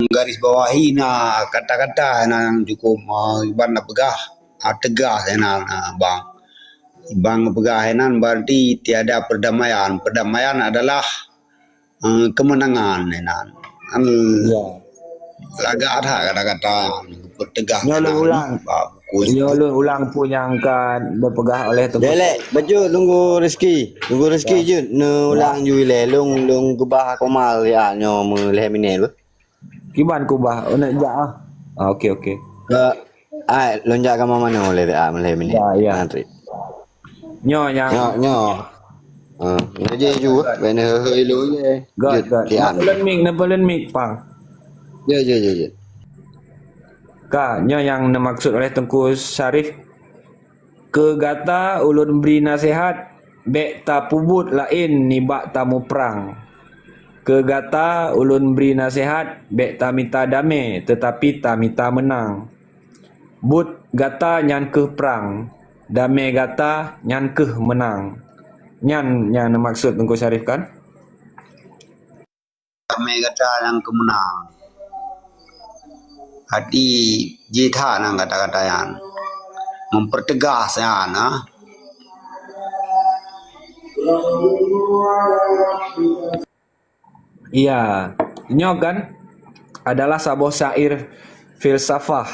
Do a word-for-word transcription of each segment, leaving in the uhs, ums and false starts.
garis bawahi na kata-kata nyang cukup, ah, iban na peugah, ah, tegas inan, ah, bang. Bang peugah inan berarti tiada perdamaian. Perdamaian adalah, ah, kemenangan inan. Kan lagak that kata-kata peugah. Nyoe lôn ulang. Bak buku. Nyoe lôn ulang peue nyang ka dipeugah oleh Teungku. Delek, beujeuet Teungku Rizki. Teungku Rizki jeuet neulang ju ilée. Lôn, lôn keubah komal ya nyoe meulhèe minèt beuh. Kiban kubah, oh, nak jak ah. Ah, okey, okey. Ke, ai, lôn jak ka manoe lé, ah, meulhèe minèt. Ya, ya. Nyoe nyang nyoe, nyoe. Ah, nyoe je ju, bèk neuheu-heu ilôn lé. Jeuet, God. Neupeuleun mik, neupeuleun mik, Pang. Ya, ya, ya, ya. Ka, nyoe nyang neumaksud oleh Teungku Syarif. Keu gata ulôn bri naseuhat, bèk tapeubuet laén nibak tamuprang. Keu gata ulôn bri naseuhat, bèk tamita damé, teutapi tamita meunang. Buet gata nyan kheueh prang, damé gata nyan kheueh meunang. Nyan nyang neumaksud Teungku Syarif kan? Damé gata nyang kheueh meunang. Hati jih that nyang kata-kata nyan. Mempertegas nyan, ah. Iya, nyoe kan adalah saboh syair filsafah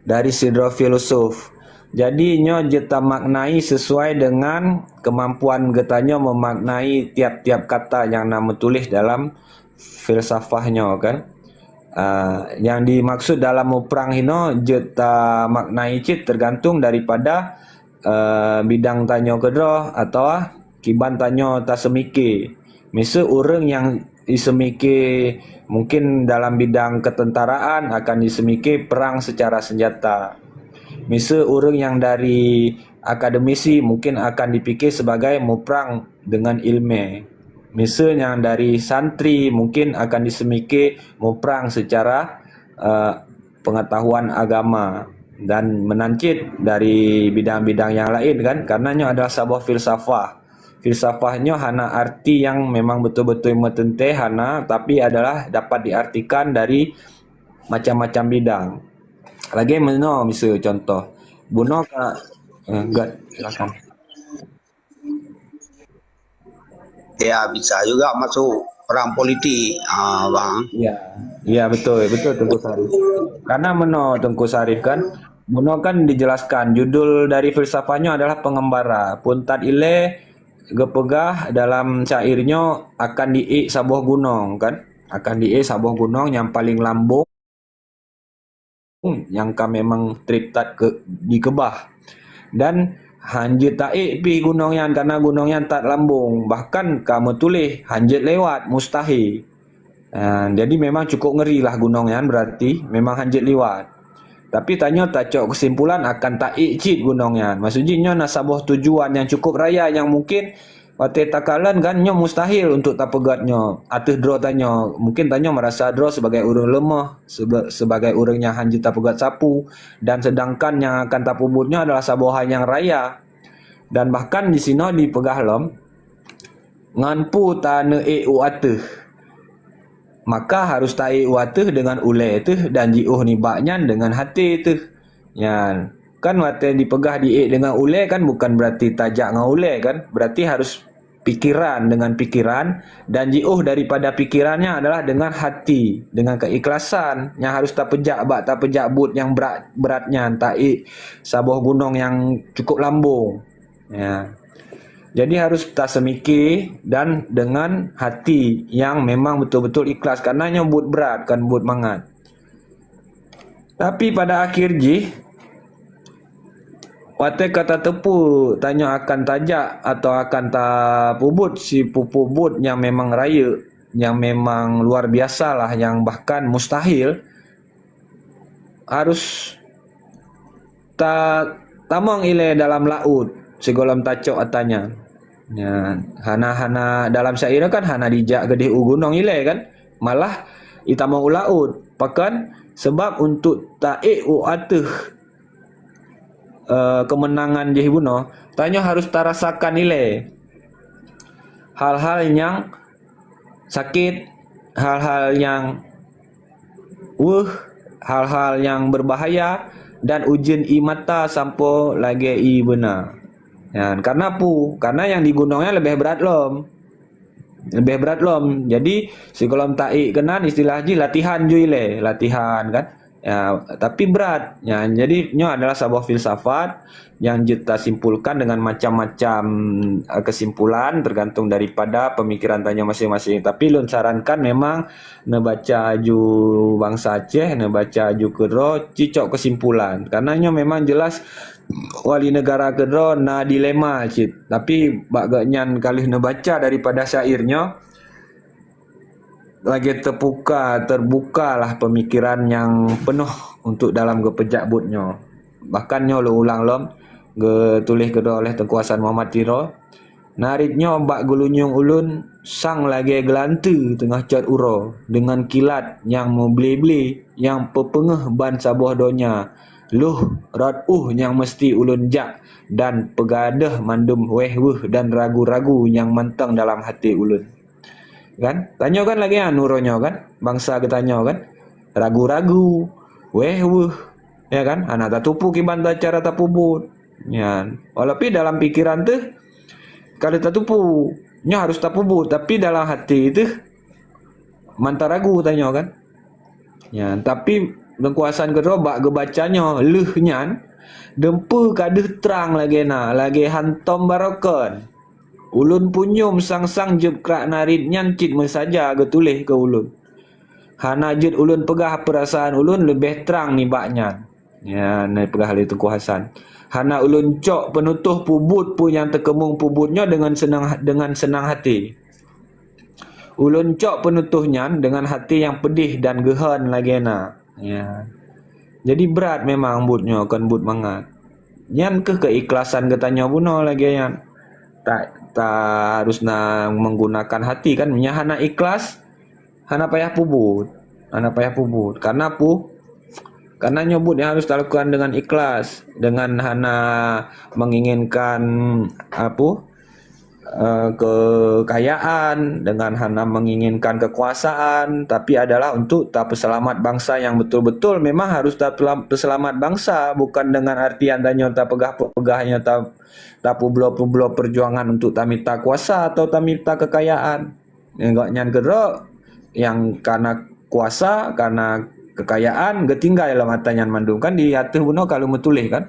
dari sidroe filosof. Jadi, nyoe jeuet tamaknai sesuai dengan kemampuan geutanyoe memaknai tiap-tiap kata nyang na meutuléh dalam filsafah nyoe kan. Ah, nyang dimaksud dalam muprang hinoe jeuet tamaknai cit tergantung daripada, eh, bidang tanyoe keudroe atawa kiban tanyoe taseumike. Miseue ureuëng nyang iseumike mungkin dalam bidang ketentaraan akan iseumike perang secara senjata. Miseue ureuëng nyang dari akademisi mungkin akan dipike sebagai muprang dengan ilmé. Miseue nyang dari santri mungkin akan diseumike muprang secara, eh, pengetahuan agama dan meunan cit dari bidang-bidang nyang laén kan, karena nyoe adalah saboh filsafah. Filsafah nyoe hana arti nyang memang beutôi-beutôi meuteuntèe, hana, tapi adalah dapat diartikan dari macam-macam bidang. Lagèe meunoe miseue contoh. Bunoe ka, eh, God, silakan. Ya, bisa juga masuk perang politik, ah, bang. Ya, ya betul, betul Teungku Syarif. Karena meunoe Teungku Syarif kan, meunoe kan dijelaskan judul dari filsafah nyoe adalah pengembara. Phôn that ilée geupeugah dalam syair nyoe akan diék saboh gunong kan, akan diék saboh gunong nyang paleng lambong nyang ka memang trép that keu, dikeubah. Dan hanjeuet taék pih gunong nyan, karena gunong nyan that lambong, bahkan ka meutuléh hanjeuet liwat, mustahil. Ah, jadi memang cukup ngeri lah gunong nyan, berarti memang hanjeuet liwat. Tapi tanyoe tacok keusimpulan akan taék cit gunong nyan. Maksud jih nyoe na saboh tujuan nyang cukup raya nyang mungkin watée takalon kan nyoe mustahil untuk tapeugét nyoe ateueh droe tanyoe. Mungkin tanyoe merasa droe sebagai ureuëng leumoh, sebe-, sebagai ureuëng nyang hanjeuet tapeugét sapeue, dan sedangkan nyang akan tapeubuet nyoe adalah saboh hai nyang raya. Dan bahkan di sinoe dipeugah lom, ngon peue taneuék u ateueh, maka harus taék u ateueh deungon ulée teuh dan jiôh nibak nyan deungon haté teuh. Nyan, kan watée dipeugah diék deungon ulée kan bukan berarti tajak ngon ulée kan, berarti harus pikiran, dengan pikiran, dan jiôh daripada pikiran nyan adalah dengan hati, dengan keikhlasan nyang harus tapeujak bak tapeujak buet nyang brat, brat nyan, taék saboh gunong nyang cukup lambong. Ya. Jadi harus taseumike dan dengan hati nyang memang betul-betul ikhlas, karena nyoe buet brat, kon buet mangat. Tapi pada akhir jih, watée ka tateupeue tanyoe akan tajak atau akan tapeubuet sipeue-peue buet nyang memang rayeuk, nyang memang luar biasa lah, nyang bahkan mustahil, harus ta-, tamong ilée dalam laôt sigohlom tacok atra nyan. Nyan, hana-hana dalam syair kan hana dijak keudeh u gunong ilée kan, malah itamong u laôt. Pakon? Sebab untuk taék u ateueh, eh, keumeunangan jih bunoe, tanyoe harus tarasakan ilée hal-hal nyang sakét, hal-hal nyang weuh hal-hal nyang beubahaya dan ujeuen ie mata sampoe lagée ie beuna. Nyan, karna peue? Karna nyang di gunong nyan leubeh brat lom. Leubeh brat lom. Jadi, sigohlom taék keunan istilah jih latihan ju ilée, latihan kan. Ya, tapi brat. Ya, jadi nyoe adalah saboh filsafat nyang jeuet tasimpulkan dengan macam-macam, eh, kesimpulan tergantung daripada pemikiran tanyoe masing-masing. Tapi lôn sarankan memang neubaca aju bansa Aceh, neubaca aju keudroe, cicok kesimpulan. Karena nyoe memang jelas wali negara keudroe na dilema cit. Tapi bak gobnyan ka lheueh neubaca daripada syair nyoe, lagée teupuka, terbukalah pemikiran nyang peunoh untuk dalam geupeujak buet nyoe. Bahkan nyoe lôn ulang lom, geutuléh keudroe oleh Teungku Hasan Muhammad Tiro, "Narit nyoe bak geulunyueng ulôn sang lagée geulanteue teungoh cot uroe, deungon kilat nyang meuble-ble nyang peupeungeuh ban saboh donya. Loh, rot uh nyang meuseuti ulôn jak dan peugadôh mandum wéh-weuh dan ragu-ragu nyang mantong dalam até ulôn." Kan? Tanyoe kan lagée nyan uroe nyoe kan? Bansa geutanyoe kan? Ragu-ragu, wéh-weuh, ya kan? Hana tateupeue kiban cara tapeubuet. Nyan. Walaupun dalam pikiran teuh, ka lheueh tateupeue, nyoe harus tapeubuet, tapi dalam hati teuh mantong ragu tanyoe kan? Nyan, tapi Teungku Hasan keudroe bak geubaca nyoe lheueh nyan, deumpeue ka deuh trang lagée na, lagée hantom barokon. Ulôn punyuem sang-sang jeueb krak narit nyan cit meusaja geutuléh keu ulôn. Hana jeuet ulôn peugah peurasaan ulôn leubeh trang nibak nyan. Ya, na peugah lé Teungku Hasan. Hana ulôn cok peunutoh peubuet peue nyang teukeumong peubuet nyoe deungon seunang, deungon seunang hati. Ulôn cok peunutoh nyan deungon hati nyang peudeh dan geuhon lagée na. Ya. Jadi brat memang buet nyoe kon buet mangat. Nyan keuh keuikhlasan geutanyoe bunoe lagée nyan. Ta, ta harus na menggunakan hati kan. Meunyo hana ikhlas, hana payah peubuet. Hana payah peubuet. Karena peue? Karena nyoe buet nyang harus talakukan dengan ikhlas, dengan hana menginginkan, apa, eh, kekayaan, dengan hana menginginkan kekuasaan, tapi adalah untuk tapeuselamat bangsa yang betul-betul memang harus tapeuselamat bangsa, bukan dengan artian tanyoe tapeugah-peugah nyoe ta, tapubloe-publoe perjuangan untuk tamita kuasa atau tamita kekayaan. Nyan keudroe nyang kana kuasa, kana kekayaan, geutinggai lam ata nyan mandum. Kan di ateueh bunoe ka lheueh meutuléh kan?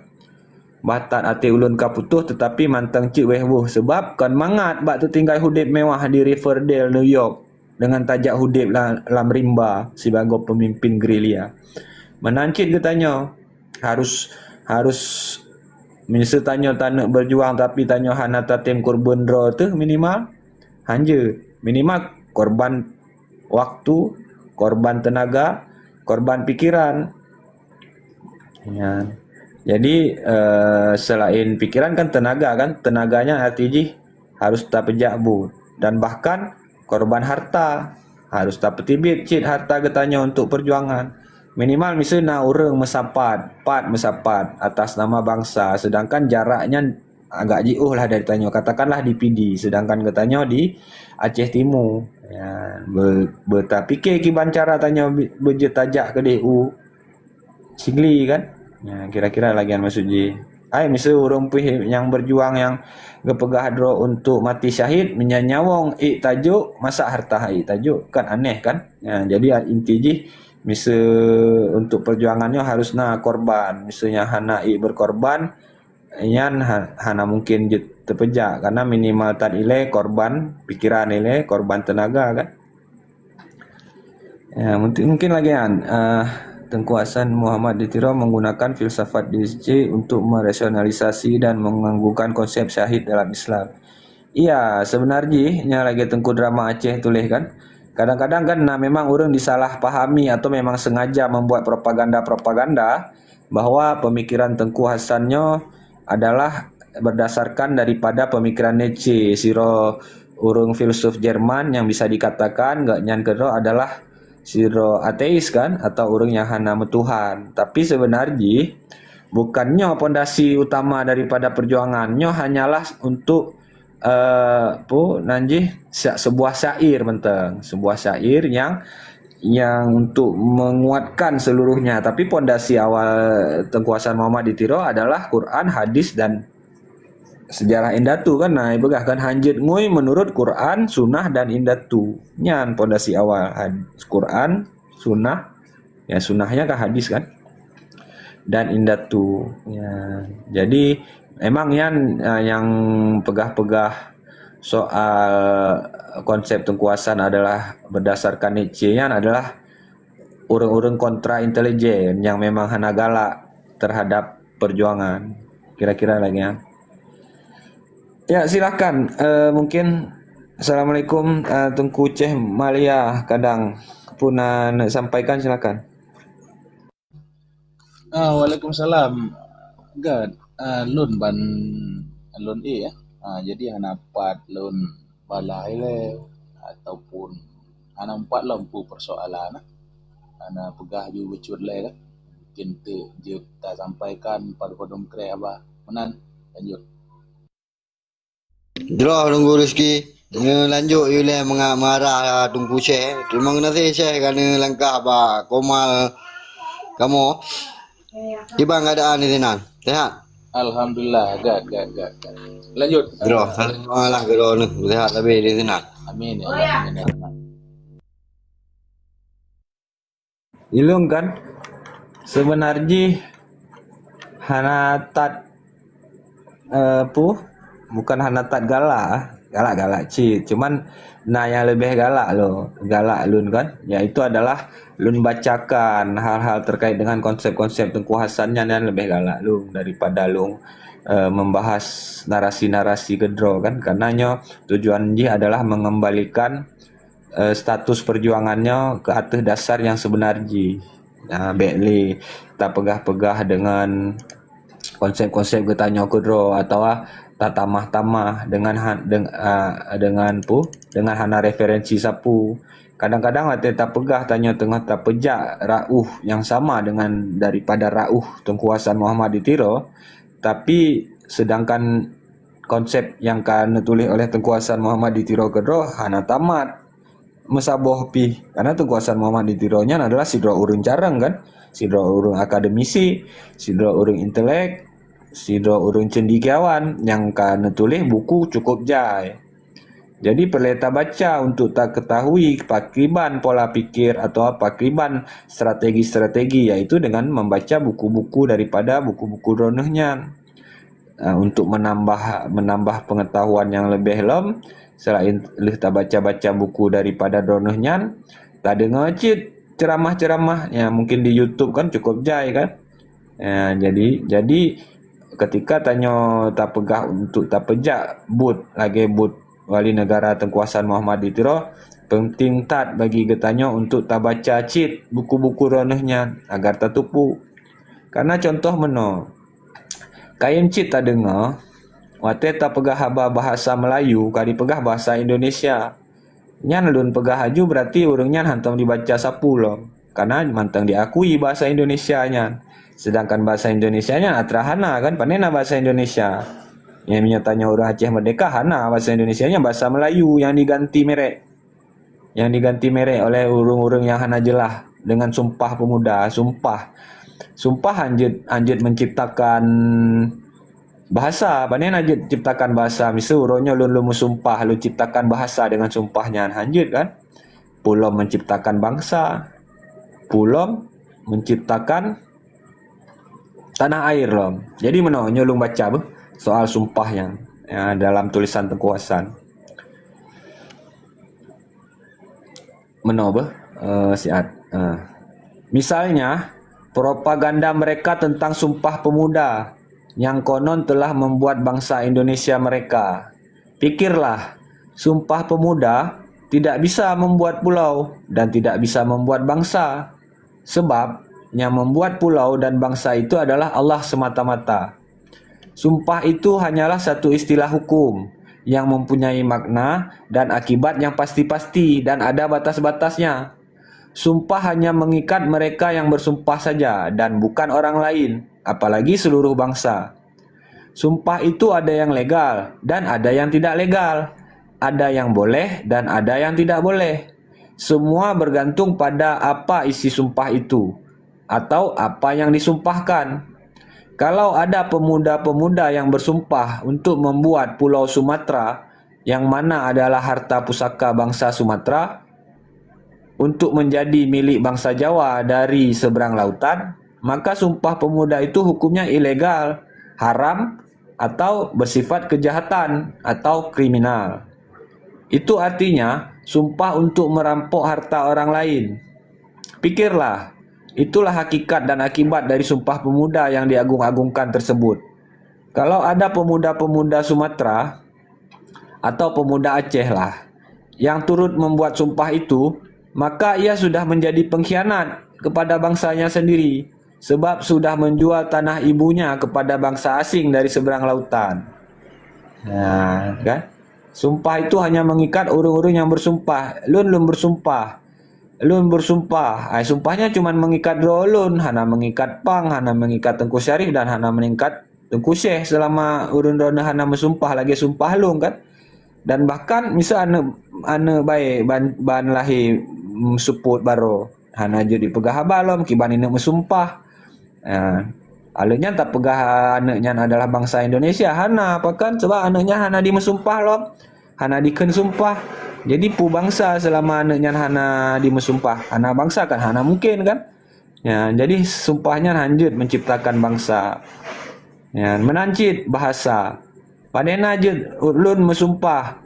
Bah that até ulôn ka putôh, teutapi mantong cit wéh-weuh, sabab kon mangat bak teutinggai udeb mewah di Riverdale, New York, deungon tajak udeb la, lam rimba sibagoe peumimpin gerilya. Meunan cit geutanyoe harus, harus, meunyoe tanyoe taneuk beujuang tapi tanyoe hana tatem kurban droe teuh minimal, hanjeuet, minimal korban waktu, korban tenaga, korban pikiran. Ya. Jadi, eh, selain pikiran kan tenaga kan, tenaga nyan arti jih harus tapeujak buet dan bahkan korban harta, harus tapeuteubiet cit harta geutanyoe untuk perjuangan. Minimal miseue na ureuëng meusapat, pat meusapat atas nama bangsa, sedangkan jarak nyan agak jiôh lah dari tanyoe, katakanlah di Pidie, sedangkan geutanyoe di Aceh Timu. Ya, be, beutapike kiban cara tanyoe bi, beujeuet tajak keudeh u Sigli kan? Ya, kira-kira lagée nyan maksud jih. Ai, miseue ureuëng pih nyang beujuang nyang geupeugah droe untuk mati syahid, meunyan nyawöng ék tajok, masa harta ék tajok? Kan aneh kan? Ya, jadi inti jih miseue untuk perjuangan nyoe harus na korban. Miseue nyang hana ék berkorban, nyan ha, hana mungkin jeuet teupeujak, karena minimal that ilée korban pikiran ilée, korban tenaga kan. Ya, mungkin, mungkin lagée nyan, eh, Teungku Hasan Muhammad di Tiro menggunakan filsafat D S C untuk merasionalisasi dan menganggungkan konsep syahid dalam Islam. Iya, sebenar jih nyan lagée Teungku Drama Aceh tuléh kan. Kadang-kadang kan na memang ureuëng disalah pahami atau memang sengaja membuat propaganda-propaganda bahwa pemikiran Teungku Hasan nyoe adalah berdasarkan daripada pemikiran Nietzsche, sidroe ureuëng filsuf Jerman nyang bisa dikatakan gobnyan keudroe adalah sidroe ateis kan, atau ureuëng nyang hana meutuhan. Tapi sebenar jih bukan nyoe pondasi utama daripada perjuangan. Nyoe hanyalah untuk, eh, apa nan jih, sya, sebuah syair mantong, sebuah syair nyang yang untuk menguatkan seluruhnya. Tapi pondasi awal Teungku Hasan Muhammad di Tiro adalah Quran, hadis, dan sejarah indatu kan. Nah, ipeugah kan, hanjeuet ngui menurut Quran, sunnah, dan indatu. Nyan pondasi awal had-, Quran, sunnah. Ya, sunnahnya kan hadis kan. Dan indatu. Ya, jadi memang nyan, ah, nyang peugah-peugah soal konsep Teungku Hasan adalah berdasarkan Nietzsche nyan adalah ureuëng-ureuëng kontra intelijen nyang memang hana galak terhadap perjuangan. Kira-kira lagée nyan. Ya, silakan. Eh, mungkin Assalamualaikum, eh, Teungku Syekh Malia, kadang pun, eh, nak sampaikan, silakan. Ah, waalaikumsalam. Gad, ah, lôn ban lôn ék, ya. Ah, jadi hana pat lôn bala ilée ataupun hana pat lom peue persoalan, ah. Hana peugah ju bacut lé, kan. Mungkin teuk jeuet tasampaikan padum-padum krek haba. Meunan, lanjut. Jroh Teungku Rizki, neulanjut ilée menga-, mengarah Teungku Syekh. Terima kasih Syekh kerana langkah bak Komal kamoe. Kiban keadaan di sinan? Sehat? Alhamdulillah, gad, gad, gad, gad. Lanjut. Jroh, salam doalah keudroe neuh. Sehat tapi di sinan. Amin, ya Allah. Amin, ya Allah. Ilung kan, sebenar jih hana that, eh, pu, bukan hana that galak, galak-galak cit. Cuman na nyang leubeh galak lo, galak lôn kan, yaitu adalah lôn bacakan hal-hal terkait dengan konsep-konsep Teungku Hasan nyan, nyan leubeh galak lôn daripada lôn, eh, membahas narasi-narasi keudroe kan. Karena nyoe tujuan jih adalah mengembalikan eh, status perjuangan nyoe keu ateueh dasar nyang seubeuna jih. Ah, bék lé tapeugah-peugah deungon konsep-konsep geutanyoe keudroe atawa tatamah-tamah deungon han-, deng-, ah, deungon pu-, deungon hana referensi sapeue. Kadang-kadang watée tapeugah tanyoe teungoh tapeujak rauh nyang sama deungon daripada rauh Teungku Hasan Muhammad di Tiro, tapi sedangkan konsep nyang ka neutuléh oleh Teungku Hasan Muhammad di Tiro keudroe hana tamat meusaboh pih. Karena Teungku Hasan Muhammad di Tiro nyan adalah sidroe ureuëng carông kan, sidroe ureuëng akademisi, sidroe ureuëng intelek, sidroe ureuëng cendekiawan nyang ka neutuléh buku cukup jai. Jadi peureulée tabaca untuk takeutahui pakriban pola pikir atawa pakriban strategi-strategi, yaitu dengan membaca buku-buku daripada buku-buku droeneuh nyan. Ah, untuk menambah, menambah pengetahuan nyang leubeh lom, selain lheueh tabaca-baca buku daripada droeneuh nyan, tadeungoe cit ceramah-ceramah, ya, mungkin di YouTube kan cukup jai kan. Ya, jadi, jadi ketika tanyoe tapeugah untuk tapeujak buet lagée buet Wali Negara Teungku Hasan Muhammad di Tiro, penting that bagi geutanyoe untuk tabaca cit buku-buku droeneuh nyan agar tatupeue. Karena contoh meunoe, kayém cit tadeungoe, watée tapeugah haba bahasa Melayu ka dipeugah bahasa Indonesia. Nyan lôn peugah aju, berarti ureuëng nyan hántom jibaca sapeue lom. Karena mantong diakui bahasa Indonesia nyan. Sedangkan bahasa Indonesia nyan atra hana kan, pane na bahasa Indonesia. Nyang meunyoe tanyoe ureuëng Aceh Merdeka hana bahasa Indonesia nyan, bahasa Melayu nyang diganti merek. Nyang diganti merek oleh ureuëng-ureuëng nyang hana jeulaih dengan Sumpah Pemuda, sumpah. Sumpah hanjeuet, hanjeuet menciptakan bahasa. Pane na jeuet ciptakan bahasa? Miseue uroe nyoe lôn, lôn meusumpah, lôn ciptakan bahasa dengan sumpah nyan. Hanjeuet kan? Peue lom menciptakan bangsa. Peue lom menciptakan tanah air lom. Jadi meunoe nyoe lôn baca beuh soal sumpah nyan, ya, dalam tulisan Teungku Hasan. Meunoe beuh, eh, siat. Eh. Misalnya, propaganda mereka tentang Sumpah Pemuda yang konon telah membuat bangsa Indonesia mereka. Pikirlah, Sumpah Pemuda tidak bisa membuat pulau dan tidak bisa membuat bangsa. Sebab, yang membuat pulau dan bangsa itu adalah Allah semata-mata. Sumpah itu hanyalah satu istilah hukum yang mempunyai makna dan akibat yang pasti-pasti dan ada batas-batasnya. Sumpah hanya mengikat mereka yang bersumpah saja dan bukan orang lain, apalagi seluruh bangsa. Sumpah itu ada yang legal dan ada yang tidak legal, ada yang boleh dan ada yang tidak boleh. Semua bergantung pada apa isi sumpah itu, atau apa yang disumpahkan. Kalau ada pemuda-pemuda yang bersumpah untuk membuat Pulau Sumatera, yang mana adalah harta pusaka bangsa Sumatera, untuk menjadi milik bangsa Jawa dari seberang lautan, maka sumpah pemuda itu hukumnya ilegal, haram, atau bersifat kejahatan atau kriminal. Itu artinya sumpah untuk merampok harta orang lain. Pikirlah, itulah hakikat dan akibat dari sumpah pemuda yang diagung-agungkan tersebut. Kalau ada pemuda-pemuda Sumatera atau pemuda Aceh lah yang turut membuat sumpah itu, maka ia sudah menjadi pengkhianat kepada bangsanya sendiri, sebab sudah menjual tanah ibunya kepada bangsa asing dari seberang lautan. Nah, kan? Sumpah itu hanya mengikat ureuëng-ureuëng nyang bersumpah. Lôn, lôn bersumpah. Lôn bersumpah. Ai, sumpah nyan cuma mengikat droe lôn, hana mengikat pang, hana mengikat Teungku Syarif dan hana mengikat Teungku Syekh selama ureuëng droeneuh hana meusumpah lagée sumpah lôn, kan. Dan bahkan miseu aneuëk, aneuëk baé ban, ban lahé, mm, seupôt baroe, hana jeuet jipeugah haba lom kiban ineuëk meusumpah. Ah, aleueh nyan tapeugah aneuëk nyan adalah bangsa Indonesia, hana, pakon? Sebab aneuëk nyan hana jimeusumpah lom, hana jikheun sumpah. Jadi peue bangsa selama aneuëk nyan hana jimeusumpah? Hana bangsa kan? Hana mungkin kan? Ya, jadi sumpah nyan hanjeuet menciptakan bangsa. Ya, meunan cit bahasa. Padahai na jeuet lôn meusumpah,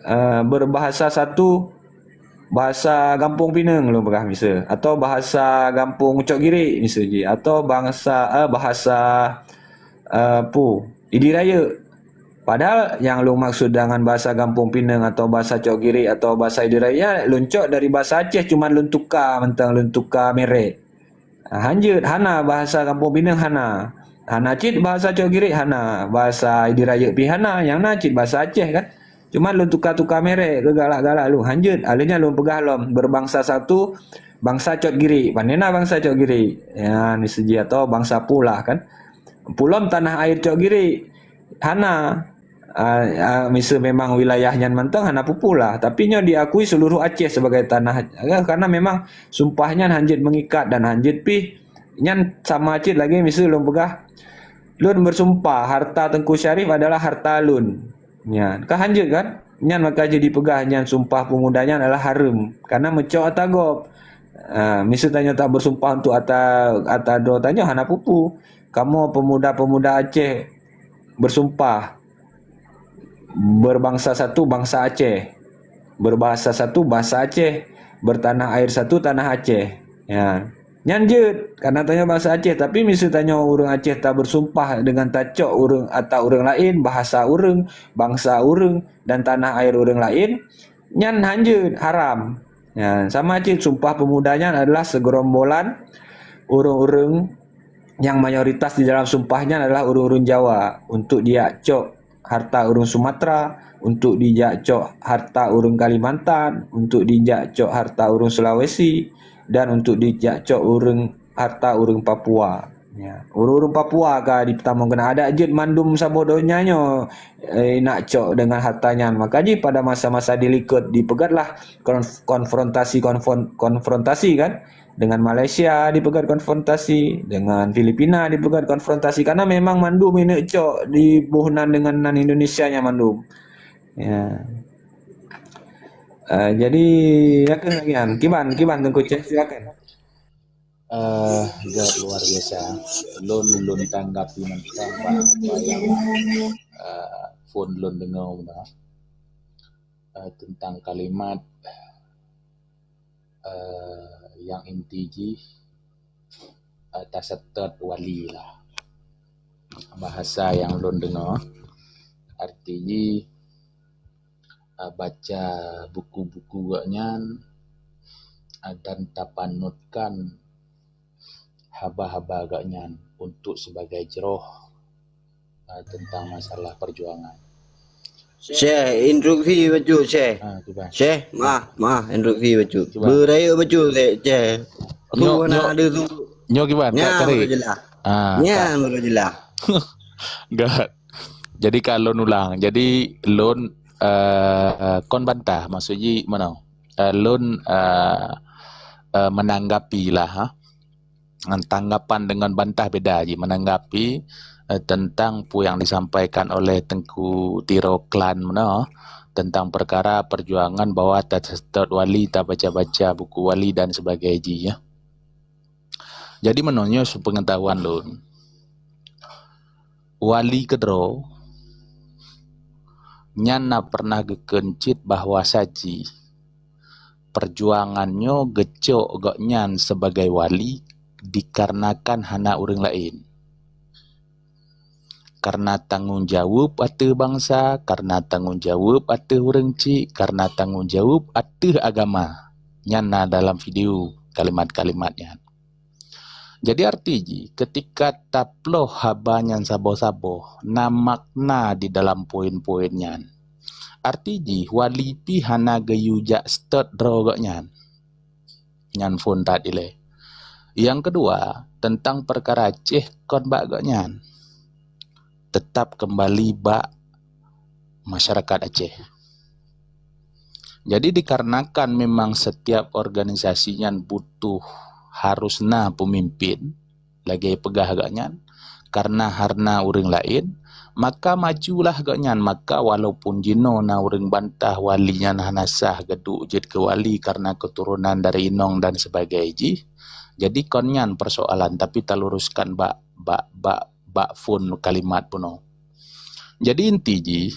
eh, berbahasa satu, bahasa gampông Pineung lôn peugah miseu, atau bahasa gampông Cok Girik miseu jih, atau bangsa, eh, bahasa, eh, peue, Idi Rayeuk. Padahal nyang lôn maksud dengan bahasa gampông Pineung atau bahasa Cok Girik atau bahasa Idi Rayeuk nyan lôn cok dari bahasa Aceh, cuma lôn tuka mantong, lôn tuka merek. Ah, hanjeuet, hana, bahasa gampông Pineung hana. Hana cit bahasa Cok Girik hana, bahasa Idi Rayeuk pih hana, nyang na cit bahasa Aceh kan. Cuma lôn tuka-tuka merek keu galak-galak lôn. Hanjeuet, aleueh nyan lôn peugah lom, berbangsa satu, bangsa Cot Girik. Pane na bangsa Cot Girik? Ya, miseu jih atau bangsa peue lah kan. Peue lom tanah air Cot Girik? Hana. Ah, ah, miseu memang wilayah nyan mantong hana peue-peue lah, tapi nyoe diakui seluruh Aceh sebagai tanah, karena memang sumpah nyan hanjeuet mengikat dan hanjeuet pih nyan sama cit lagée miseu lôn peugah, lôn bersumpah harta Teungku Syarif adalah harta lôn. Nyan, ka hanjeuet kan? Nyan maka jadi peugah nyan sumpah pemuda nyan adalah hareuem, karena meucok ata gob. Ah, miseu tanyoe tak bersumpah untuk ata, ata droe tanyoe hana peue-peue. Kamoe pemuda-pemuda Aceh bersumpah, berbangsa satu bangsa Aceh, berbahasa satu bahasa Aceh, bertanah air satu tanah Aceh. Ya. Nyan jeuet, karena tanyoe bangsa Aceh, tapi miseu tanyoe ureuëng Aceh ta bersumpah dengan tacok ureuëng ata ureuëng laén, bahasa ureuëng, bangsa ureuëng, dan tanah air ureuëng laén, nyan hanjeuet, haram. Ya, sama cit sumpah pemuda nyan adalah segerombolan ureuëng-ureuëng nyang mayoritas di dalam sumpah nyan adalah ureuëng-ureuëng Jawa untuk dijak cok harta ureuëng Sumatera, untuk dijak cok harta ureuëng Kalimantan, untuk dijak cok harta ureuëng Sulawesi, dan untuk dijak cok ureuëng, harta ureuëng Papua. Ya. Ureuëng-ureuëng Papua ka jipeutamong keunan adat jeuet mandum saboh donya nyoe, eh, nak cok dengan harta nyan. Maka jih pada masa-masa dilikot dipeugét lah konf-, konfrontasi, konfron-, konfrontasi kan. Dengan Malaysia dipeugét konfrontasi, dengan Filipina dipeugét konfrontasi, karena memang mandum ineuk cok diboh nan dengan nan Indonesia nyan mandum. Ya. Eh, jadi, silakan lagi, An. Kiban, kiban, Teungku Ceh, silakan. Eh, gét luar biasa. Lôn, lôn tanggapi mantong bak apa yang, eh, phon lôn deungoe meunan. Eh, teuntang kalimat, eh, nyang inti jih, eh, taseutôt wali lah. Bahasa nyang lôn deungoe, arti jih, eh, baca buku-buku gobnyan, eh, dan tapanutkan haba-haba gobnyan untuk sebagai jroh, eh, teuntang masalah perjuangan. Syeh, instruksi bacut, Syeh. Ah, kiban. Syeh, mah, mah, instruksi bacut. Kiban. Beurayeuk bacut, Syeh. Nyoe, nyoe, nyoe kiban, Kak Kari. Ah, nyan baru jelas. Gét. Jadi ka lôn ulang. Jadi lôn, eh, kon bantah, maksud jih meunoe. eh, lôn, eh, eh, menanggapi lah, ha. Ngon tanggapan dengan bantah beda jih, menanggapi, eh, tentang peue nyang disampaikan oleh Teungku Tiro Klan meunoe tentang perkara perjuangan bahwa taseutôt wali, tabaca-baca buku wali dan sebagainya jih, ya. Jadi, meunoe nyoe seupengetahuan lôn. Wali keudroe nyan na pernah geukheun cit bahwa saji perjuangan nyoe geucok gobnyan sebagai wali dikarenakan hana ureuëng laén. Karena tanggong jaweueb ateueh bansa, karena tanggong jaweueb ateueh ureuëng chik, karena tanggong jaweueb ateueh agama. Nyan na dalam video kalimat-kalimat nyan. Jadi arti jih, ketika taploh haba nyan saboh-saboh, na makna di dalam poin-poin nyan. Arti jih, wali pih hana geuyue jak seutôt droe gobnyan. Nyan phon that ilée. Nyang keudua, teuntang peukara Aceh kon bak gobnyan. Teutap keumbali bak masyarakat Aceh. Jadi, dikarenakan memang setiap organisasi nyan butuh harus na peumimpén, lagée peugah gobnyan, karena hana ureuëng laén, maka majulah gobnyan. Maka walaupun jinoe na ureuëng bantah wali nyan hana sah geuduek jeuet keu wali karena keuturonan dari inong dan sebagainya jih, jadi kon nyan persoalan, tapi taluruskan bak, bak, bak, bak phon kalimat bunoe. Jadi inti jih,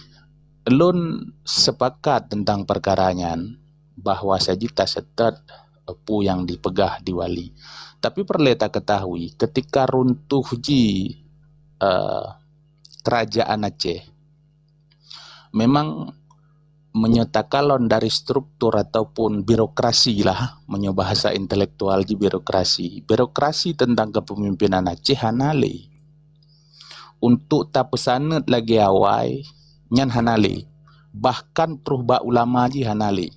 lôn sepakat teuntang peukara nyan, bahwa saji taseutôt peue nyang dipeugah di wali. Tapi peureulée takeutahui, ketika runtuh jih, eh, kerajaan Aceh, memang meunyoe takalon dari struktur ataupun birokrasi lah, meunyoe bahasa intelektual jih birokrasi. Birokrasi teuntang kepemimpinan Aceh hana lé. Untuk tapeusaneut lagée awai, nyan hana lé. Bahkan troh bak ulama jih hana lé.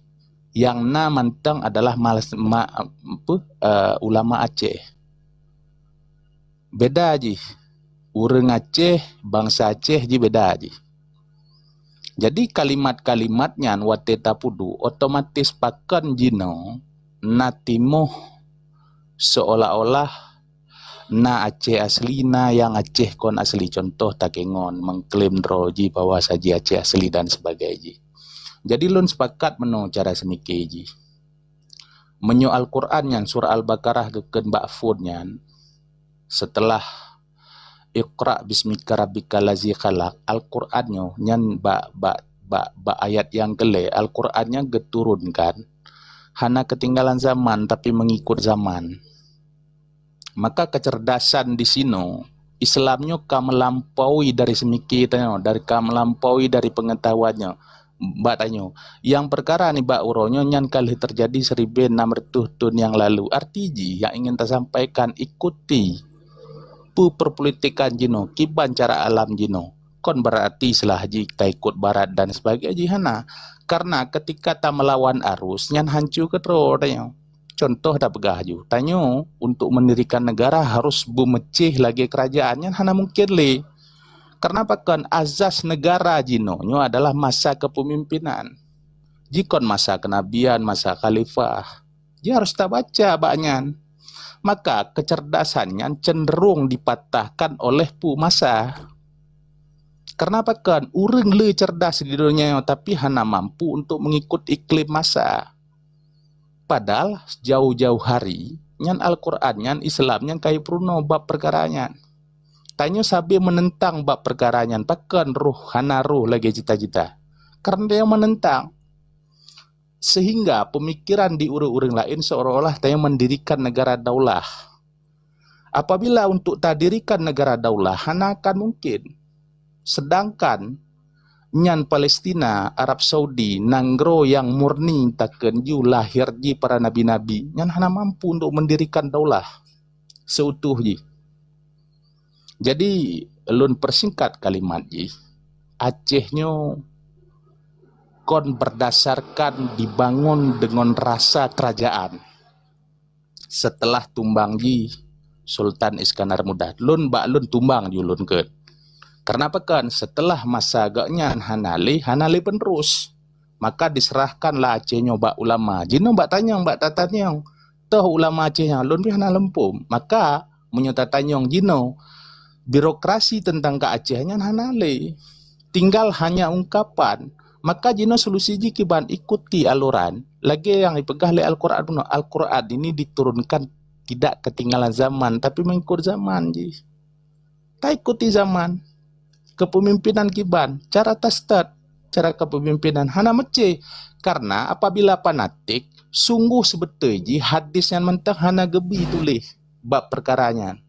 Nyang na mantong adalah malas-, ma-, apa, eh, ulama Aceh. Beda jih. Ureuëng Aceh, bansa Aceh jih beda jih. Jadi kalimat-kalimat nyan watée tapeuduek, otomatis pakon jinoe na timoh seolah-olah na Aceh asli, na nyang Aceh kon asli. Contoh takeungon mengklaim droe jih bahwa saji Aceh asli dan sebagainya jih. Jadi lôn sepakat meunoe cara seumike jih. Meunyoe Al-Quran nyan surah Al-Baqarah geukheun bak phon nyan, seuteulah "Iqra bismika rabbikal ladzi khalaq", Al-Quran nyoe nyan bak, bak, bak, bak ayat nyang keulhée, Al-Quran nyan geuturunkan hana keutinggalan zaman, tapi meungikot zaman. Maka keucerdasan disinoe, Islam nyoe ka meulampaui dari seumike tanyoe, dari, ka meulampaui dari peungeutahuan nyoe, bak tanyoe. Nyang peukara nibak uroe nyoe nyan ka lheueh teujadi siribée nam reutôh thon nyang lalu. Arti jih nyang ingin tasampaikan, ikuti peue peurpolitikan jinoe, kiban cara alam jinoe. Kon beurarti seulah jih taikot barat dan sebagainya jih, hana. Karena keutika tameulawan arus, nyan hanco keudroe tanyoe. Contoh tapeugah ju, tanyoe untuk meundirikan neugara harus beumeucéh lagée keurajeuen, nyan hana mungken lé. Karena pakon, azas neugara jinoe nyoe adalah masa kepemimpinan. Jikon masa kenabian, masa khalifah, jih harus tabaca bak nyan. Maka keucerdasan nyan cenderung dipatahkan oleh peue masa. Karena pakon, ureuëng le cerdas di donya nyoe tapi hana mampu untuk meungikot iklim masa. Padahal jauh-jauh hari nyan Al-Quran nyan, Islam nyan ka jipeurunoe bab peukara nyan. Tanyoe sabe meunentang bab peukara nyan, pakon roh hana roh lagée cita-cita. Karena tanyoe meunentang. Sehingga pemikiran di ureuëng-ureuëng laén seolah-olah tanyoe meundirikan neugara daulah. Apabila untuk tadirikan neugara daulah, hana akan mungken. Sedangkan nyan Palestina, Arab Saudi, nanggroe nyang murni takheun ju lahé jih para nabi-nabi, nyan hana mampu untuk meundirikan daulah seutuh jih. Jadi, lôn peusingkat kalimat jih, Aceh nyoe kon berdasarkan dibangun deungon rasa keurajeuen. Seuteulah tumbang jih Sultan Iskandar Muda, lôn bak lôn tumbang ju lôn kheun. Karena pakon, seuteulah masa gobnyan hana lé, hana lé penerus. Maka diserahkanlah Aceh nyoe bak ulama. Jinoe bak tanyong, bak tatanyong. Toh ulama Aceh nyan lôn pih hana lom phom. Maka, meunyoe tatanyong jinoe, birokrasi teuntang keu Aceh nyan hana lé. Tinggal hanya ungkapan. Maka jinoe solusi jih kiban, ikuti aloran. Lagée nyang ipeugah lé Al-Quran bunoe, Al-Quran ini diturunkan tidak ketinggalan zaman, tapi mengikut zaman jih. Taikuti zaman. Kepemimpinan kiban, cara tastat, cara kepemimpinan hana meucé. Karena apabila fanatik, sungguh sibeutôi jih hadis nyan mantong hana geubi tuléh bak peukara nyan.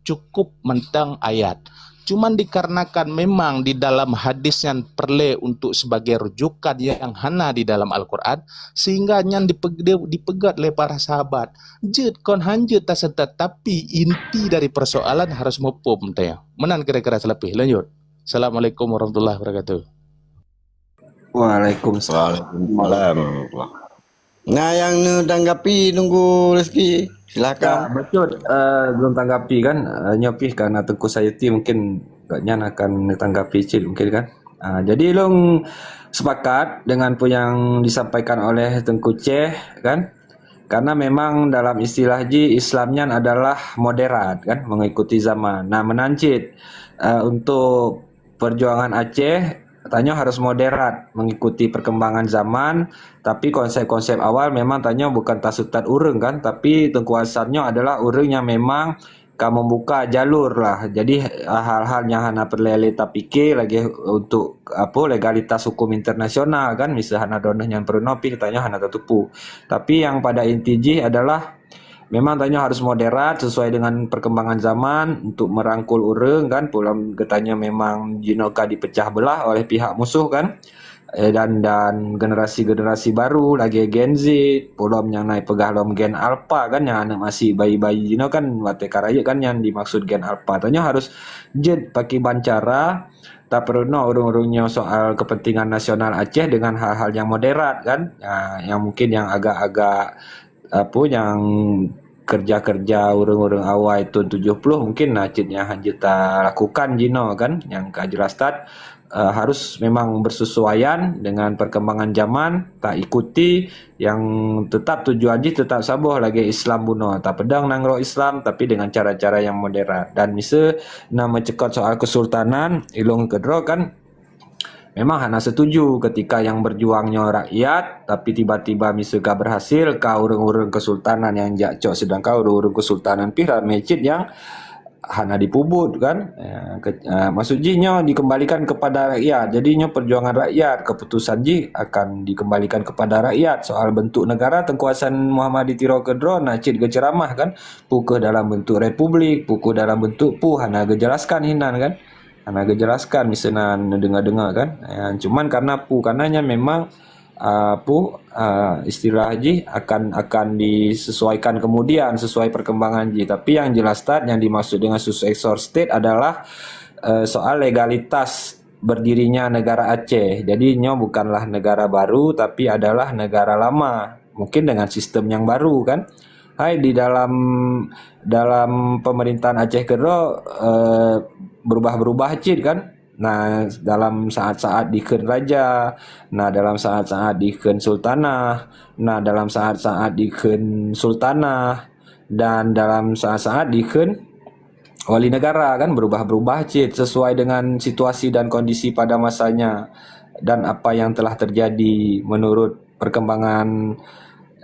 Cukup mantong ayat. Cuman dikarenakan memang di dalam hadis nyan peureulée untuk sebagai rujukan yang hana di dalam Al-Quran, sehingga nyan dipe-, dipeugét lé para sahabat. Jeuet kon han jeuet taseutôt, tapi inti dari persoalan harus muphom teuh. Meunan kira-kira seulapeh. Lanjut. Assalamualaikum warahmatullahi wabarakatuh. Waalaikumsalam. Waalaikumsalam. Nah, nyang neutanggapi Teungku Rizki, silakan. Ya, betul. Eh, belum tanggapi kan. Eh, nyoe pih karena Teungku Sayuti mungkin agaknya akan neutanggapi cit mungkin kan. Ah, jadi lôn sepakat dengan apa yang disampaikan oleh Teungku Ceh kan. Karena memang dalam istilah jih Islam nyan adalah moderat kan, mengikuti zaman. Nah, meunan cit, eh, untuk perjuangan Aceh, tanyoe harus moderat mengikuti perkembangan zaman, tapi konsep-konsep awal memang tanyoe bukan taseutôt ureuëng kan, tapi Teungku Hasan nyoe adalah ureuëng yang memang ka membuka jalur lah. Jadi, hal-hal nyang hana peureulée lé tapike lagée untuk, apa, legalitas hukum internasional kan, miseu hana droeneuh nyang peurunoe pih tanyoe hana tatupu. Tapi yang pada inti jih adalah memang tanyoe harus moderat sesuai dengan perkembangan zaman untuk merangkul ureuëng kan, peue lom geutanyoe memang jinoe ka dipecah belah oleh pihak musuh kan. Eh, dan, dan generasi-generasi baru lagée Gen Z, peue lom nyang na ipeugah lom Gen Alpha kan, nyang aneuëk masih bayi-bayi jinoe kan, watée ka rayeuk kan nyang dimaksud Gen Alpha. Tanyoe harus jeuet pakiban cara tapeurunoe ureuëng-ureuëng nyoe soal kepentingan nasional Aceh dengan hal-hal yang moderat kan, ah, yang mungkin yang agak-agak apa, nyang kerja-kerja ureuëng-ureuëng awai thon tujoh ploh mungkin na cit nyang han jeuet talakukan jinoe kan, nyang ka jeulaih start, eh, harus memang bersesuaian dengan perkembangan zaman, taikuti yang tetap tujuan jih tetap saboh lagée Islam bunoe, tapeudong nanggroe Islam tapi dengan cara-cara yang moderat. Dan miseu na meucekot soal kesultanan, ilong keudroe kan, memang hana setuju ketika yang berjuang nyoe rakyat, tapi tiba-tiba miseu ka berhasil, ka ureuëng-ureuëng kesultanan nyang jak cok, sedangkan ureuëng-ureuëng kesultanan pih ramé cit nyang hana dipubuet kan. Eh, ke-, eh, maksud jih nyoe dikembalikan kepada rakyat. Jadi nyoe perjuangan rakyat, keputusan jih akan dikembalikan kepada rakyat. Soal bentuk negara, Teungku Hasan Muhammad di Tiro keudroe na cit geuceramah kan, peue keuh dalam bentuk republik, peue keuh dalam bentuk peue, hana geujelaskan hinan kan. Hana geujelaskan miseu na neudeungoe-deungoe kan. Ya, cuman karena peue, karena nyan memang, ah, peue, ah, istilah jih akan, akan disesuaikan kemudian sesuai perkembangan jih. Tapi yang jelas that yang dimaksud dengan successor state adalah, eh, soal legalitas berdirinya negara Aceh. Jadi nyoe bukanlah negara baru tapi adalah negara lama. Mungkin dengan sistem yang baru kan. Hai di dalam, dalam pemerintahan Aceh keudroe, eh, berubah-berubah cit kan. Nah, dalam saat-saat dikheun raja, nah dalam saat-saat dikheun sultanah, nah dalam saat-saat dikheun sultanah, dan dalam saat-saat dikheun wali negara kan, berubah-berubah cit sesuai dengan situasi dan kondisi pada masanya dan apa yang telah terjadi menurut perkembangan,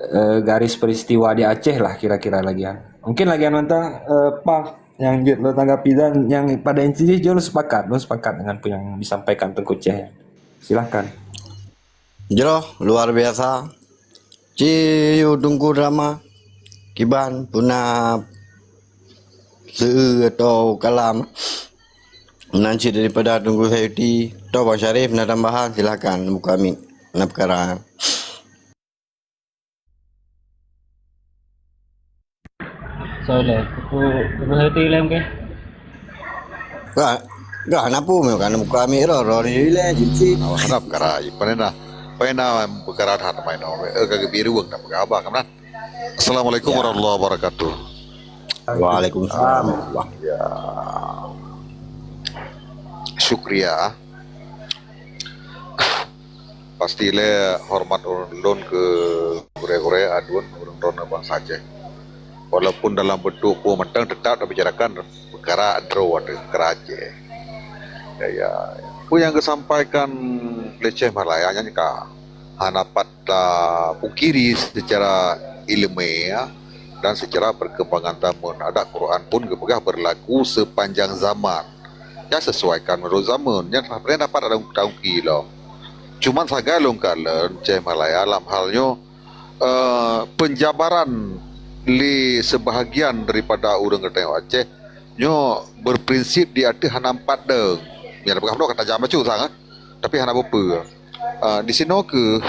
eh, garis peristiwa di Aceh lah kira-kira lagian. Mungkin lagian mantong, eh, Pah, nyang jeuet lôn tanggapi dan nyang pada inti jih jeuet lôn sepakat, lôn sepakat dengan apa yang disampaikan Teungku Ceh. Silahkan. Jroh, luar biasa. Ci yue Teungku Rama, kiban peue na seu-eu atau kalam nan cit daripada Teungku Sayuti atau Bang Syarif na tambahan, silahkan buka mic. Na peukara. Soe lé? Teungku, Teungku Sayuti lé mungkin? Ka, ka na peue meuh, ka na buka mic roh, roh ni lé, cit-cit. Awak harap peukara, peue na, peue na peukara that main, eh, ka geubi ruweueng na peugah abah, ka meunan. Assalamualaikum warahmatullahi wabarakatuh. Waalaikumsalam. Ya. Syukriya. Pasti lé hormat ulôn keu gurée-gurée aduen ureuëng droeneueh bansa Aceh. Walaupun dalam bentuk peue mantong, tetap tabicarakan peukara droe ateueh peukara Aceh. Ya, ya. Peue nyang geusampaikan lé Syekh Malaya nyan ka hana pat tapungkiri seucara ileumé dan seucara peurkembangan zaman. Adak Quran pun geupeugah beurlaku seupanjang zaman. Ya, sesuaikan meunurot zaman. Nyan hana dapat tapungkiri lom. Cuman sagai lôn kalon Syekh Malaya lam hal nyoe, eh, penjabaran lé seubahagian daripada ureuëng geutanyoe Aceh nyoe berprinsip di ateueh hana meupadeng. Nyan peugah bunoe ka tajam bacut sang, eh, tapi hana peue-peue. Ah, di sinoe kheueh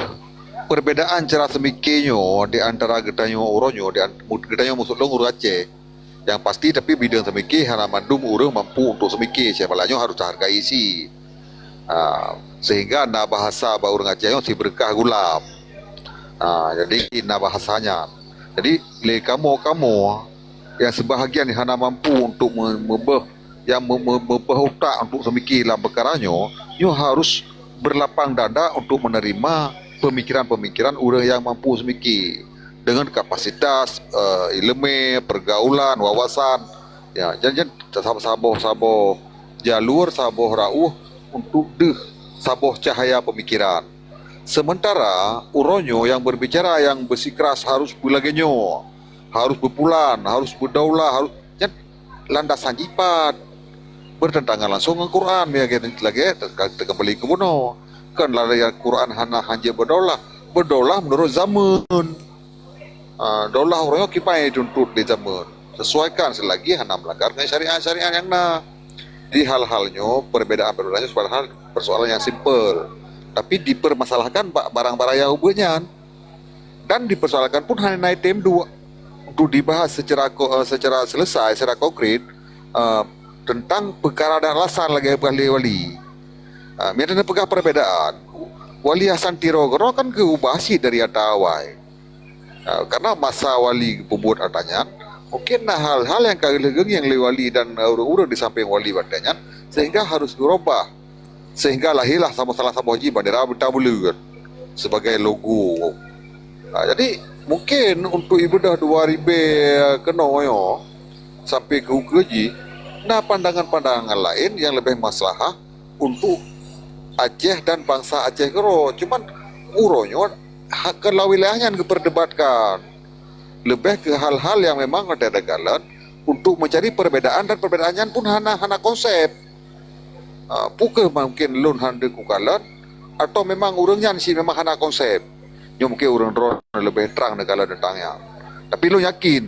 perbedaan cara seumike nyoe di antara geutanyoe uroe nyoe, di an-, geutanyoe maksud lôn ureuëng Aceh. Yang pasti, tapi bidang seumike hana mandum ureuëng mampu untuk seumike, Syekh Malaya nyoe harus tahargai cit. Ah, sehingga na bahasa bak ureuëng Aceh nyoe sibeureukah gulam. Ah, jadi na bahasanya. Jadi lé kamoe-kamoe nyang seubahagian hana mampu untuk me-, meubeuh, nyang me-, me-, meubeuh utak untuk seumike lam peukara nyoe, nyoe harus beurlapang dada untuk meuneurima peumikiran-peumikiran ureuëng nyang mampu seumike deungon kapasitas, eh, ileumé, peurgaulan, wawasan. Ya, jan-jan saboh-saboh jalur, saboh rauh untuk deuh saboh cahya peumikiran. Sementara uroe nyoe nyang beurbicara nyang beusikeras harus beulagée nyoe, harus beupulan, harus beudaulah, harus, nyan landasan jipat beurtentangan langsong ngon Quran. Lagée, lagée teuka-, teukeumbali keu bunoe. Kon lagée Quran hana hanjeuet beudaulah, beudaulah meunurot zaman. Ah, daulah uroe nyoe kiban jituntot lé zaman. Sesuaikan selagi hana meulanggar ngon syariat-syariat nyang na. Di hal-hal nyoe, perbedaan-perbedaan nyoe padahal persoalan nyang simpel. Tapi dipermasalahkan bak barang-barang nyang ubeut nyan. Dan dipersoalkan pun hana na item duek untuk dibahas secara ko-, eh, secara selesai, secara konkret, eh, tentang peukara dan alasan lagée peugah lé Wali. Ah, meunyoe tapeugah perbedaan, Wali Hasan Tiro keudroe kan geuubah cit dari ata awai. Ah, karena masa Wali geupeubuet ata nyan, mungkin na hal-hal nyang ka lheueh geungieng lé Wali dan, eh, ureuëng-ureuëng di sampéng Wali watée nyan, sehingga harus geurubah. Sehingga lahirlah saboh, salah saboh jih bandera bintang buleuen sebagai logo. Ah, jadi mungkin untuk ibadah dua ribée keunoe nyoe sampai keu ukeue jih, na pandangan-pandangan laén nyang leubeh maslahah untuk Aceh dan bansa Aceh keudroe. Cuman uroe nyoe ha-, keu lam wilayah nyan geuperdebatkan. Leubeh keu hal-hal nyang memang watée takalon untuk mencari perbedaan dan perbedaan nyan pun hana, hana konsep. Ah, peu kheueh mungkin lôn hana kukalon atau memang ureuëng nyan cit memang hana konsep. Nyoe mungkin ureuëng droeneueh leubeh trang neukalon teuntang nyan. Tapi lôn yakin,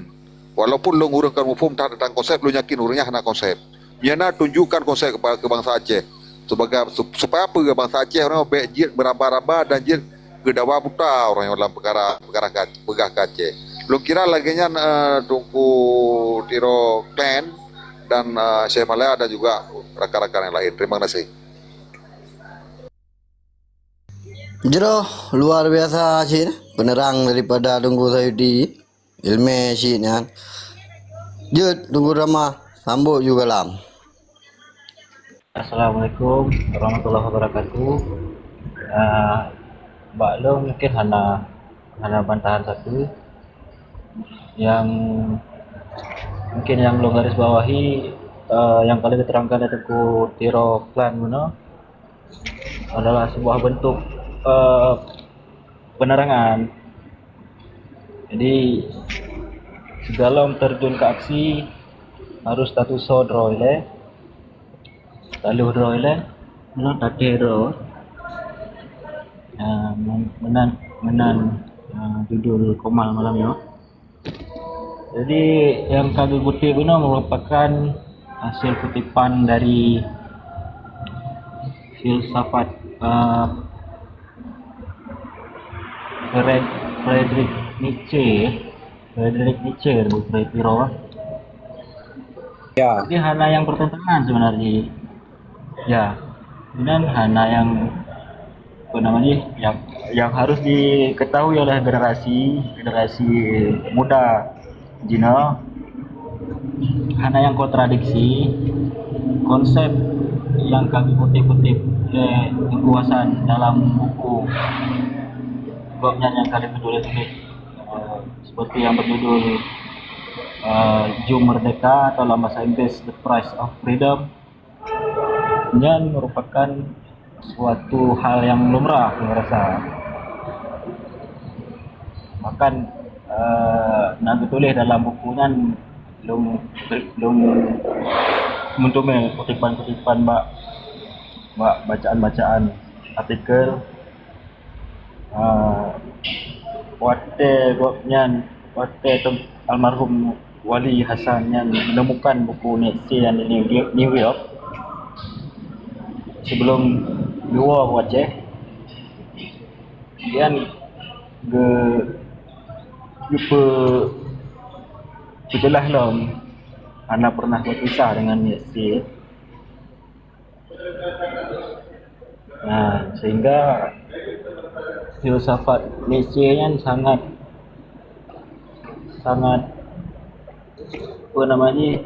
walaupun lôn ureuëng kon muphom that teuntang konsep, lôn yakin ureuëng nyan hana konsep. Nyan na tunjukkan konsep keupada, keu bansa Aceh. Sebagai, sup-, supaya apa bansa Aceh uroe nyoe bék jeuet meuraba-raba dan jeuet geudawa buta uroe nyoe lam peukara, peukara ka-, peugah keu Aceh. Lôn kira lagée nyan, eh, Teungku Tiro Klen dan, eh, Syekh Malaya dan juga rakan-rakan nyang laén. Terima kasih. Jroh luar biasa cit peuneurang daripada Teungku Sayuti. Ilmé cit nyan. Jeuet Teungku Rama, sambot ju galam. Assalamualaikum warahmatullahi wabarakatuh. Ah, bak lôn mungkin hana, hana bantahan sapeue. Nyang mungkin nyang lôn garis bawahi, eh, nyang ka lheueh geuterangkan lé Teungku Tiro Klan bunoe adalah sebuah bentuk, eh, penerangan. Jadi, sigohlom terjun ke aksi, harus tatusoe droe ilée, taloh droe ilée, meunan taté droe. Ah, men-, meunan, meunan, ah, judul Komal malam nyoe. Jadi, nyang ka geukutip bunoe merupakan hasil kutipan dari filsafat, eh, Fred-, Friedrich Nietzsche, ya. Friedrich Nietzsche, bukan Tiro, ah. Ya. Jadi, hana nyang pertentangan sebenarnya. Ya, meunan hana nyang, apa namanya, yang, yang harus diketahui oleh generasi, generasi muda jinoe, hana nyang kontradiksi konsep nyang ka geukutip-kutip Teungku Hasan dalam buku gobnyan nyang ka lheueh geutuléh, eh, seperti yang berjudul, eh, Jom Merdeka atau dalam bahasa Inggris The Price of Freedom. Nyan merupakan suatu hal yang lumrah, saya rasa. Bahkan, eh, na geutuléh dalam buku nyan lôn, lôn meuteumé kutipan-kutipan bak, bak bacaan-bacaan artikel, eh, watée gobnyan, watée almarhum Wali Hasan nyan menemukan buku Nietzsche nyan di New York, New York sebelum geuwoe u Aceh, nyan geu-, geupeu-, geupeugah lom hana pernah berpisah dengan Nietzsche. Nah, sehingga filsafat Nietzsche nyan sangat, sangat, apa namanya,